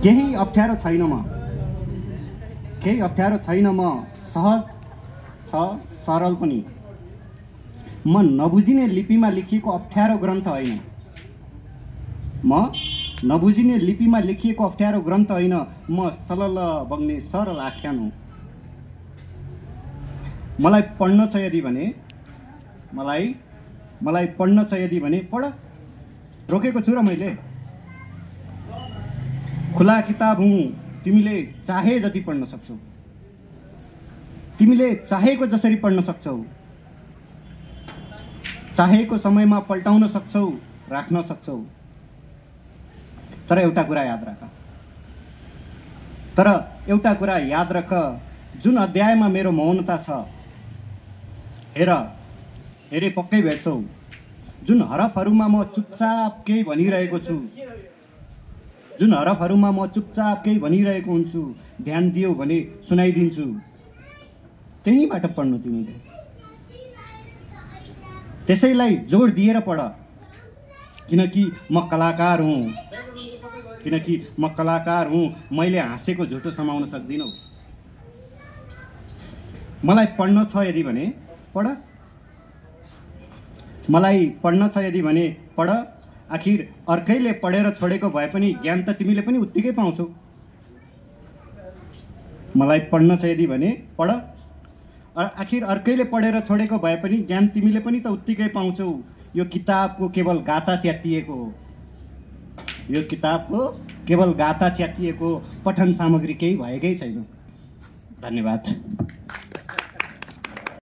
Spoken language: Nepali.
केही अप्ठ्यारो छैन म, केही अप्ठ्यारो छैन म, सहज छ सरल पनि। म नबुझिने लिपिमा लेखिएको अप्ठ्यारो ग्रन्थ होइन, म नबुझिने लिपिमा लेखिएको अप्ठ्यारो ग्रन्थ होइन, म सलल बग्ने सरल आख्यान हो। मलाई पढ्न छ यदि भने, मलाई पढ्न छ यदि भने पढ, रोकेको छु र मैले। खुला किताब हुँ, तिमीले चाहे जति पढ्न सक्छौ, तिमीले चाहेको जसरी पढ्न सक्छौ, चाहेको समयमा पल्टाउन सक्छौ, राख्न सक्छौ। तर एउटा कुरा याद राख, जुन अध्यायमा मेरो मौनता छ, हेरे पक्कै भेट्छौ। जुन हरफहरूमा म चुपचाप केही भनिरहेको छु, जुन हरफहरूमा म चुपचाप केही भनिरहेको हुन्छु, ध्यान दियौ भने सुनाइदिन्छु। त्यहीबाट पढ्नु तिमीले। त्यसैलाई जोड दिएर पढ, किनकि म कलाकार हुँ, मैले हाँसेको झुटो समाउन सक्दिनौ। मलाई पढ्न छ यदि भने पढ, मलाई पढ्न छ यदि भने पढ। आखिर अर्कैले पढेर छोडेको भए पनि ज्ञान त तिमीले पनि उत्तिकै पाउँछौ। मलाई पढ्न छ यदि भने पढ। आखिर अर्कैले पढेर छोडेको भए पनि ज्ञान तिमीले पनि त उत्तिकै पाउँछौ। यो किताबको केवल गाता च्यातिएको हो, यो किताबको केवल गाता च्यातिएको पठन सामग्री केही भएकै छैन। धन्यवाद।